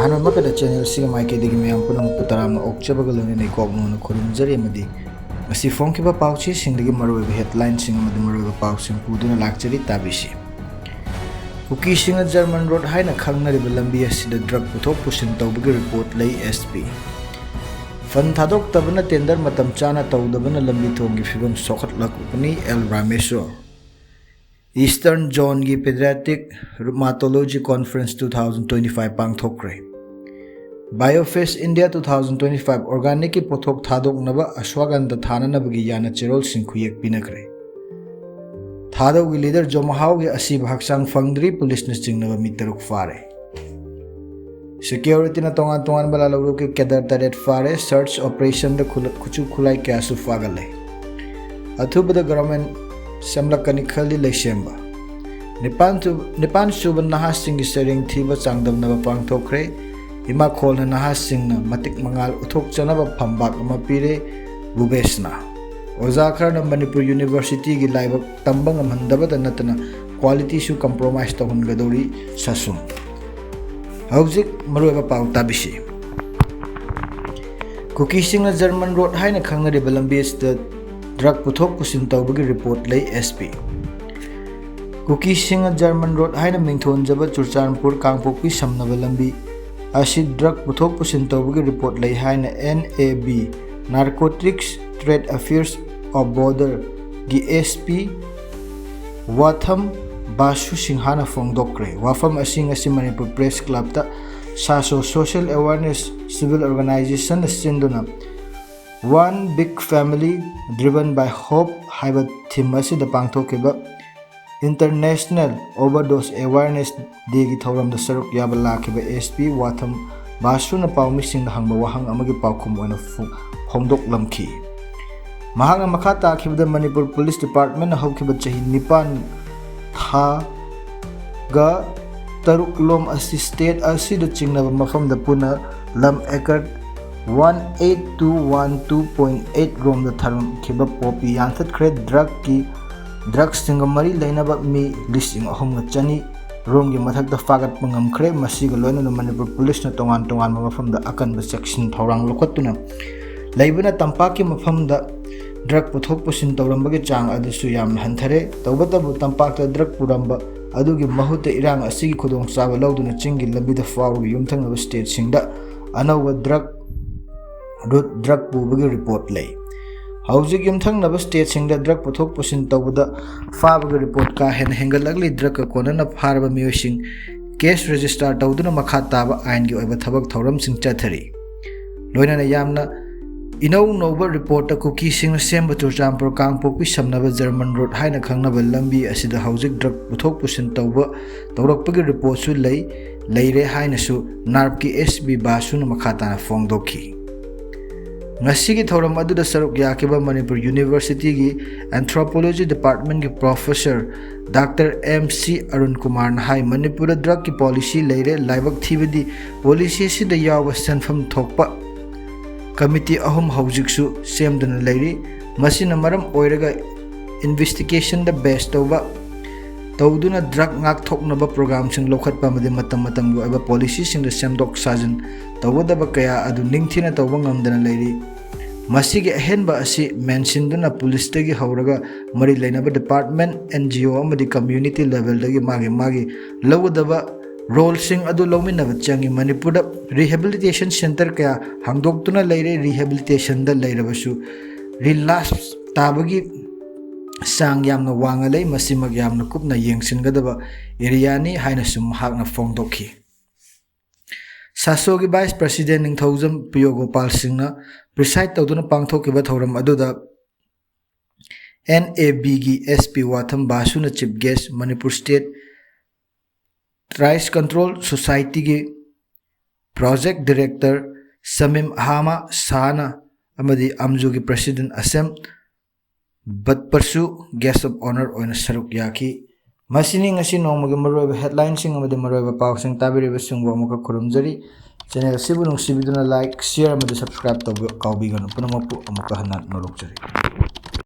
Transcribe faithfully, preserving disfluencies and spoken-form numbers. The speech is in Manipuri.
ꯑꯍꯥꯟꯕꯃꯛꯇꯗ ꯆꯦꯅꯦꯜꯁꯤꯒ ꯃꯥꯏꯀꯩꯗꯒꯤ ꯃꯌꯥꯝ ꯄꯨꯝꯅꯃꯛꯄꯨ ꯇꯔꯥꯝꯅ ꯑꯣꯛꯆꯕꯒ ꯂꯣꯏꯅꯅ ꯏꯀꯣꯛ ꯃꯣꯟꯅ ꯈꯨꯔꯨꯝꯖꯔꯤ ꯑꯃꯗꯤ ꯉꯁꯤ ꯐꯣꯡꯈꯤꯕ ꯄꯥꯎꯆꯦꯁꯤꯡꯗꯒꯤ ꯃꯔꯨꯑꯣꯏꯕ ꯍꯦꯗꯂꯥꯏꯟꯁꯤꯡ ꯑꯃꯗꯤ ꯃꯔꯨꯑꯣꯏꯕ ꯄꯥꯎꯁꯤꯡ ꯄꯨꯗꯨꯅ ꯂꯥꯛꯆꯔꯤ, ꯇꯥꯕꯤꯁꯤ꯫ ꯀꯨꯀꯤꯁꯤꯡꯅ ꯖꯔꯃꯟ ꯔꯣꯗ ꯍꯥꯏꯅ ꯈꯪꯅꯔꯤꯕ ꯂꯝꯕꯤ ꯑꯁꯤꯗ ꯗ꯭ꯔꯒ ꯄꯨꯊꯣꯛ ꯄꯨꯁꯤꯟ ꯇꯧꯕꯒꯤ ꯔꯤꯄꯣꯔꯠ ꯂꯩ, ꯑꯦꯁ ꯄꯤ꯫ ꯐꯟ ꯊꯥꯗꯣꯛꯇꯕꯅ ꯇꯦꯟꯗꯔ ꯃꯇꯝ ꯆꯥꯅ ꯇꯧꯗꯕꯅ ꯂꯝꯕꯤ ꯊꯣꯡꯒꯤ ꯐꯤꯕꯝ ꯁꯣꯛꯍꯠꯂꯛꯄꯅꯤ, ꯑꯦꯜ ꯔꯥꯃꯦꯁꯣꯔ꯫ ꯏꯁꯇꯔꯟ ꯖꯣꯟꯒꯤ paediatric rheumatology conference two thousand twenty five ꯄꯥꯡꯊꯣꯛꯈ꯭ꯔꯦ꯫ Biofest India two thousand twenty five ꯑꯣꯔꯒꯥꯅꯤꯛꯀꯤ ꯄꯣꯠꯊꯣꯛ ꯊꯥꯗꯣꯛꯅꯕ ꯑꯁ꯭ꯋꯥꯒꯟꯙ ꯊꯥꯅꯅꯕꯒꯤ ꯌꯥꯅ ꯆꯦꯔꯣꯜꯁꯤꯡ ꯈꯨꯌꯦꯛ ꯄꯤꯅꯈ꯭ꯔꯦ꯫ ꯊꯥꯗꯧꯒꯤ ꯂꯤꯗꯔ ꯖꯣꯃꯍꯥꯎꯒꯤ ꯑꯁꯤꯕ ꯍꯛꯆꯥꯡ ꯐꯪꯗ꯭ꯔꯤ, ꯄꯨꯂꯤꯁꯅ ꯆꯤꯡꯅꯕ ꯃꯤ ꯇꯔꯨꯛ ꯐꯥꯔꯦ꯫ ꯁꯦꯀ꯭ꯌꯨꯔꯤꯇꯤꯅ ꯇꯣꯉꯥꯟ ꯇꯣꯉꯥꯟꯕ ꯂꯥꯜꯍꯧꯂꯨꯞꯀꯤ ꯀꯦꯗꯔ ꯇꯔꯦꯠ ꯐꯥꯔꯦ꯫ ꯁꯔꯆ ꯑꯣꯄꯔꯦꯁꯟꯗ ꯈꯨꯠꯂ-, ꯈꯨꯠꯁꯨ ꯈꯨꯠꯂꯥꯏ ꯀꯌꯥꯁꯨ ꯐꯥꯒꯠꯂꯦ꯫ ꯑꯊꯨꯕꯗ ꯒꯚꯔꯟꯃꯦꯟ ꯁꯦꯝꯂꯛꯀꯅꯤ ꯈꯜꯂꯤ ꯂꯩꯁꯦꯝꯕ꯫ ꯅꯤꯄꯥꯟ ꯁꯨ-, ꯅꯤꯄꯥꯟ ꯁꯨꯕ ꯅꯍꯥꯁꯤꯡꯒꯤ ꯁꯩꯔꯦꯡ ꯊꯤꯕ ꯆꯥꯡꯗꯝꯅꯕ ꯄꯥꯡꯊꯣꯛꯈ꯭ꯔꯦ꯫ ꯏꯃꯥꯈꯣꯜꯅ ꯅꯍꯥꯁꯤꯡꯅ ꯃꯇꯤꯛ ꯃꯉꯥꯜ ꯎꯠꯊꯣꯛꯆꯅꯕ ꯐꯝꯕꯥꯛ ꯑꯃ ꯄꯤꯔꯦ꯫ ꯚꯨꯕꯦꯁꯅ꯫ ꯑꯣꯖꯥ ꯈꯔꯅ ꯃꯅꯤꯄꯨꯔ ꯌꯨꯅꯤꯚꯔꯁꯤꯇꯤꯒꯤ ꯂꯥꯏꯕꯛ ꯇꯝꯕ ꯉꯝꯍꯟꯗꯕꯇ ꯅꯠꯇꯅ ꯀ꯭ꯋꯥꯂꯤꯇꯤꯁꯨ ꯀꯝꯄ꯭ꯔꯣꯃꯥꯏꯁ ꯇꯧꯍꯟꯒꯗꯧꯔꯤ, ꯁꯥꯁꯨꯝ꯫ ꯍꯧꯖꯤꯛ ꯃꯔꯨꯑꯣꯏꯕ ꯄꯥꯎ ꯇꯥꯕꯤꯁꯤ꯫ ꯀꯨꯀꯤꯁꯤꯡꯅ ꯖꯔꯃꯟ ꯔꯣꯗ ꯍꯥꯏꯅ ꯈꯪꯅꯔꯤꯕ ꯂꯝꯕꯤ ꯑꯁꯤꯗ ꯗ꯭ꯔꯒ ꯄꯨꯊꯣꯛ ꯄꯨꯁꯤꯟ ꯇꯧꯕꯒꯤ ꯔꯤꯄꯣꯔꯠ ꯂꯩ, ꯑꯦꯁ ꯄꯤ꯫ ꯀꯨꯀꯤꯁꯤꯡꯅ ꯖꯔꯃꯟ ꯔꯣꯗ ꯍꯥꯏꯅ ꯃꯤꯡꯊꯣꯟꯖꯕ ꯆꯨꯔꯆꯥꯟꯄꯨꯔ ꯀꯥꯡꯄꯣꯛꯄꯤ ꯁꯝꯅꯕ ꯂꯝꯕꯤ ꯑꯁꯤ ꯗ꯭ꯔꯒ ꯄꯨꯊꯣꯛ ꯄꯨꯁꯤꯟ ꯇꯧꯕꯒꯤ ꯔꯤꯄꯣꯔꯠ ꯂꯩ ꯍꯥꯏꯅ N A B, Narcotics Trade Affairs of Border ꯒꯤ ꯑꯦꯁ ꯄꯤ ꯋꯥꯊꯝ ꯕꯥꯁꯨ ꯁꯤꯡꯍꯥꯅ ꯐꯣꯡꯗꯣꯛꯈ꯭ꯔꯦ꯫ ꯋꯥꯐꯝ ꯑꯁꯤ ꯉꯁꯤ ꯃꯅꯤꯄꯨꯔ ꯄ꯭ꯔꯦꯁ ꯀ꯭ꯂꯕꯇ ꯁꯥꯁꯣ ꯁꯣꯁꯤꯌꯦꯜ ꯑꯦꯋꯥꯔꯅꯦꯁ ꯁꯤꯚꯤꯜ ꯑꯣꯔꯒꯅꯥꯏꯖꯦꯁꯟꯅ ꯁꯤꯟꯗꯨꯅ One Big Family Driven by Hope ꯍꯥꯏꯕ ꯊꯤꯝ ꯑꯁꯤꯗ ꯄꯥꯡꯊꯣꯛꯈꯤꯕ ꯏꯟꯇꯔꯅꯦꯁꯅꯦꯜ ꯑꯣꯚꯔꯗꯣꯁ ꯑꯦꯋꯥꯔꯅꯦꯁ ꯗꯦꯒꯤ ꯊꯧꯔꯝꯗ ꯁꯔꯨꯛ ꯌꯥꯕ ꯂꯥꯛꯈꯤꯕ ꯑꯦꯁ ꯄꯤ ꯋꯥꯊꯝ ꯕꯥꯁꯨꯅ ꯄꯥꯎꯃꯤꯁꯤꯡꯅ ꯍꯪꯕ ꯋꯥꯍꯪ ꯑꯃꯒꯤ ꯄꯥꯎꯈꯨꯝ ꯑꯣꯏꯅ ꯐꯣ-, ꯐꯣꯡꯗꯣꯛꯂꯝꯈꯤ꯫ ꯃꯍꯥꯛꯅ ꯃꯈꯥ ꯇꯥꯈꯤꯕꯗ ꯃꯅꯤꯄꯨꯔ ꯄꯨꯂꯤꯁ ꯗꯤꯄꯥꯔꯠꯃꯦꯟꯅ ꯍꯧꯈꯤꯕ ꯆꯍꯤ ꯅꯤꯄꯥꯟ ꯊꯥꯒ ꯇꯔꯨꯛ ꯂꯣꯝ ꯑꯁꯤ ꯁ꯭ꯇꯦꯠ ꯑꯁꯤꯗ ꯆꯤꯡꯅꯕ ꯃꯐꯝꯗ ꯄꯨꯟꯅ ꯂꯝ acre one eight two one two point eight ꯔꯣꯝꯗ ꯊꯥꯔꯝꯈꯤꯕ ꯄꯣꯄꯤ ꯌꯥꯟꯊꯠꯈ꯭ꯔꯦ꯫ ꯗ꯭ꯔꯒꯀꯤ, ꯗ꯭ꯔꯒꯁꯤꯡꯒ ꯃꯔꯤ ꯂꯩꯅꯕ ꯃꯤ ꯂꯤꯁꯤꯡ ꯑꯍꯨꯝꯒ ꯆꯅꯤ ꯔꯣꯝꯒꯤ ꯃꯊꯛꯇ ꯐꯥꯒꯠꯄ ꯉꯝꯈ꯭ꯔꯦ꯫ ꯃꯁꯤꯒ ꯂꯣꯏꯅꯅ ꯃꯅꯤꯄꯨꯔ ꯄꯨꯂꯤꯁꯅ ꯇꯣꯉꯥꯟ ꯇꯣꯉꯥꯟꯕ ꯃꯐꯝꯗ ꯑꯀꯟꯕ ꯆꯦꯛꯁꯤꯟ ꯊꯧꯔꯥꯡ ꯂꯧꯈꯠꯇꯨꯅ ꯂꯩꯕꯅ ꯇꯝꯄꯥꯛꯀꯤ ꯃꯐꯝꯗ ꯗ꯭ꯔꯒ ꯄꯨꯊꯣꯛ ꯄꯨꯁꯤꯟ ꯇꯧꯔꯝꯕꯒꯤ ꯆꯥꯡ ꯑꯗꯨꯁꯨ ꯌꯥꯝꯅ ꯍꯟꯊꯔꯦ꯫ ꯇꯧꯕꯇꯕꯨ ꯇꯝꯄꯥꯛꯇ ꯗ꯭ꯔꯒ ꯄꯨꯔꯝꯕ ꯑꯗꯨꯒꯤ ꯃꯍꯨꯠꯇ ꯏꯔꯥꯡ ꯑꯁꯤꯒꯤ ꯈꯨꯗꯣꯡꯆꯥꯕ ꯂꯧꯗꯨꯅ ꯆꯤꯡꯒꯤ ꯂꯝꯕꯤꯗ ꯐꯥꯎꯔꯒ ꯌꯨꯝꯊꯪꯅꯕ ꯁ꯭ꯇꯦꯠꯁꯤꯡꯗ ꯑꯅꯧꯕ ꯗ꯭ꯔꯒ ꯔꯨꯠ ꯗ꯭ꯔꯒ ꯄꯨꯕꯒꯤ ꯔꯤꯄꯣꯔꯠ ꯂꯩ꯫ ꯍꯧꯖꯤꯛ ꯌꯨꯝꯊꯪꯅꯕ ꯁ꯭ꯇꯦꯠꯁꯤꯡꯗ ꯗ꯭ꯔꯒ ꯄꯨꯊꯣꯛ ꯄꯨꯁꯤꯟ ꯇꯧꯕꯗ ꯐꯥꯕꯒꯤ ꯔꯤꯄꯣꯔꯠ ꯀꯥ ꯍꯦꯟꯅ ꯍꯦꯟꯒꯠꯂꯛꯂꯤ꯫ ꯗ꯭ꯔꯒꯀ ꯀꯣꯟꯅꯅ ꯐꯥꯔꯕ ꯃꯤꯑꯣꯏꯁꯤꯡ ꯀꯦꯁ ꯔꯦꯖꯤꯁꯇꯥꯔ ꯇꯧꯗꯨꯅ ꯃꯈꯥ ꯇꯥꯕ ꯑꯥꯏꯟꯒꯤ ꯑꯣꯏꯕ ꯊꯕꯛ ꯊꯧꯔꯝꯁꯤꯡ ꯆꯠꯊꯔꯤ꯫ ꯂꯣꯏꯅꯅ ꯌꯥꯝꯅ ꯏꯅꯧ ꯅꯧꯕ ꯔꯤꯄꯣꯔꯠꯇ ꯀꯨꯀꯤꯁꯤꯡꯅ ꯁꯦꯝꯕ ꯆꯨꯔꯆꯥꯟꯄꯨꯔ ꯀꯥꯡꯄꯣꯛꯄꯤ ꯁꯝꯅꯕ ꯖꯔꯃꯟ ꯔꯣꯗ ꯍꯥꯏꯅ ꯈꯪꯅꯕ ꯂꯝꯕꯤ ꯑꯁꯤꯗ ꯍꯧꯖꯤꯛ ꯗ꯭ꯔꯒ ꯄꯨꯊꯣꯛ ꯄꯨꯁꯤꯟ ꯇꯧꯕ ꯇꯧꯔꯛꯄꯒꯤ ꯔꯤꯄꯣꯔꯠꯁꯨ ꯂꯩ, ꯂꯩꯔꯦ ꯍꯥꯏꯅꯁꯨ ꯅꯥꯔꯞꯀꯤ ꯑꯦꯁ ꯕꯤ ꯕꯥꯁꯨꯅ ꯃꯈꯥ ꯇꯥꯅ ꯐꯣꯡꯗꯣꯛꯈꯤ꯫ ꯉꯁꯤꯒꯤ ꯊꯧꯔꯝ ꯑꯗꯨꯗ ꯁꯔꯨꯛ ꯌꯥꯈꯤꯕ ꯃꯅꯤꯄꯨꯔ ꯌꯨꯅꯤꯚꯔꯁꯤꯇꯤꯒꯤ ꯑꯦꯟꯊ꯭ꯔꯣꯄꯣꯂꯣꯖꯤ ꯗꯤꯄꯥꯔꯠꯃꯦꯟꯒꯤ professor doctor M C Arun ꯀꯨꯃꯥꯔꯅ ꯍꯥꯏ, ꯃꯅꯤꯄꯨꯔꯗ ꯗ꯭ꯔꯒꯀꯤ ꯄꯣꯂꯤꯁꯤ ꯂꯩꯔꯦ, ꯂꯥꯏꯕꯛ ꯊꯤꯕꯗꯤ ꯄꯣꯂꯤꯁꯤ ꯑꯁꯤꯗ ꯌꯥꯎꯕ ꯁꯦꯟꯐꯝ ꯊꯣꯛꯄ ꯀꯃꯤꯇꯤ ꯑꯍꯨꯝ ꯍꯧꯖꯤꯛꯁꯨ ꯁꯦꯝꯗꯨꯅ ꯂꯩꯔꯤ꯫ ꯃꯁꯤꯅ ꯃꯔꯝ ꯑꯣꯏꯔꯒ ꯏꯟꯚꯦꯁꯇꯤꯒꯦꯁꯟꯗ ꯕꯦꯁ ꯇꯧꯕ ꯇꯧꯗꯨꯅ ꯗ꯭ꯔꯒ ꯉꯥꯛꯊꯣꯛꯅꯕ ꯄ꯭ꯔꯣꯒ꯭ꯔꯥꯝꯁꯤꯡ ꯂꯧꯈꯠꯄ ꯑꯃꯗꯤ ꯃꯇꯝ ꯃꯇꯝꯒꯤ ꯑꯣꯏꯕ ꯄꯣꯂꯤꯁꯤꯁꯤꯡꯗ ꯁꯦꯝꯗꯣꯛ ꯁꯥꯖꯤꯟ ꯇꯧꯒꯗꯕ ꯀꯌꯥ ꯑꯗꯨ ꯅꯤꯡꯊꯤꯅ ꯇꯧꯕ ꯉꯝꯗꯅ ꯂꯩꯔꯤ꯫ ꯃꯁꯤꯒꯤ ꯑꯍꯦꯟꯕ ꯑꯁꯤ ꯃꯦꯟꯁꯤꯟꯗꯨꯅ ꯄꯨꯂꯤꯁꯇꯒꯤ ꯍꯧꯔꯒ ꯃꯔꯤ ꯂꯩꯅꯕ ꯗꯤꯄꯥꯔꯠꯃꯦꯟ, ꯑꯦꯟ ꯖꯤ ꯑꯣ ꯑꯃꯗꯤ ꯀꯝꯃ꯭ꯌꯨꯅꯤꯇꯤ ꯂꯦꯚꯦꯜꯗꯒꯤ ꯃꯥꯒꯤ ꯃꯥꯒꯤ ꯂꯧꯒꯗꯕ ꯔꯣꯜꯁꯤꯡ ꯑꯗꯨ ꯂꯧꯃꯤꯟꯅꯕ ꯆꯪꯏ꯫ ꯃꯅꯤꯄꯨꯔꯗ ꯔꯤꯍꯦꯕꯤꯂꯤꯇꯦꯁꯟ ꯁꯦꯟꯇꯔ ꯀꯌꯥ ꯍꯥꯡꯗꯣꯛꯇꯨꯅ ꯂꯩꯔꯦ꯫ ꯔꯤꯍꯦꯕꯤꯂꯤꯇꯦꯁꯟꯗ ꯂꯩꯔꯕꯁꯨ ꯔꯤꯂꯥꯞꯁ ꯇꯥꯕꯒꯤ ꯆꯥꯡ ꯌꯥꯝꯅ ꯋꯥꯡꯅ ꯂꯩ꯫ ꯃꯁꯤꯃꯛ ꯌꯥꯝꯅ ꯀꯨꯞꯅ ꯌꯦꯡꯁꯤꯟꯒꯗꯕ ꯑꯦꯔꯤꯌꯥꯅꯤ ꯍꯥꯏꯅꯁꯨ ꯃꯍꯥꯛꯅ ꯐꯣꯡꯗꯣꯛꯈꯤ꯫ ꯁꯥꯁꯣꯒꯤ ꯚꯥꯏꯁ ꯄ꯭ꯔꯁꯤꯗꯦꯟ ꯅꯤꯡꯊꯧꯖꯝ ꯄ꯭ꯔꯤꯌꯣ ꯒꯣꯄꯥꯜ ꯁꯤꯡꯅ ꯄ꯭ꯔꯤꯁꯥꯏꯗ ꯇꯧꯗꯨꯅ ꯄꯥꯡꯊꯣꯛꯈꯤꯕ ꯊꯧꯔꯝ ꯑꯗꯨꯗ ꯑꯦꯟ ꯑꯦ ꯕꯤꯒꯤ ꯑꯦꯁ ꯄꯤ ꯋꯥꯊꯝ ꯕꯥꯁꯨꯅ ꯆꯤꯐ ꯒꯦꯁ, ꯃꯅꯤꯄꯨꯔ ꯁ꯭ꯇꯦꯠ ꯇ꯭ꯔꯥꯏꯁ ꯀꯟꯇ꯭ꯔꯣꯜ ꯁꯣꯁꯥꯏꯇꯤꯒꯤ ꯄ꯭ꯔꯣꯖꯦꯛ ꯗꯤꯔꯦꯛꯇꯔ ꯁꯃꯤꯝ ꯑꯍꯥꯃ ꯁꯥꯍꯅ ꯑꯃꯗꯤ ꯑꯝꯖꯨꯒꯤ ꯄ꯭ꯔꯁꯤꯗꯦꯟ ꯑꯁꯦꯝ ꯕꯠꯄꯔꯁꯨ ꯒꯦꯁ ꯑꯣꯐ ꯑꯣꯅꯔ ꯑꯣꯏꯅ ꯁꯔꯨꯛ ꯌꯥꯈꯤ꯫ ꯃꯁꯤꯅꯤ ꯉꯁꯤ ꯅꯣꯡꯃꯒꯤ ꯃꯔꯨꯑꯣꯏꯕ ꯍꯦꯗꯂꯥꯏꯟꯁꯤꯡ ꯑꯃꯗꯤ ꯃꯔꯨꯑꯣꯏꯕ ꯄꯥꯎꯁꯤꯡ ꯇꯥꯕꯤꯔꯤꯕꯁꯤꯡꯕꯨ ꯑꯃꯨꯛꯀ ꯈꯨꯔꯨꯝꯖꯔꯤ꯫ ꯆꯦꯅꯦꯜ ꯑꯁꯤꯕꯨ ꯅꯨꯡꯁꯤꯕꯤꯗꯨꯅ ꯂꯥꯏꯛ, ꯁꯤꯌꯔ ꯑꯃꯗꯤ ꯁꯕꯁꯀ꯭ꯔꯥꯏꯕ ꯇꯧꯕ ꯀꯥꯎꯕꯤꯒꯅꯨ꯫ ꯄꯨꯝꯅꯃꯛꯄꯨ ꯑꯃꯨꯛꯀ ꯍꯟꯅ ꯅꯣꯂꯣꯛꯆꯔꯤ꯫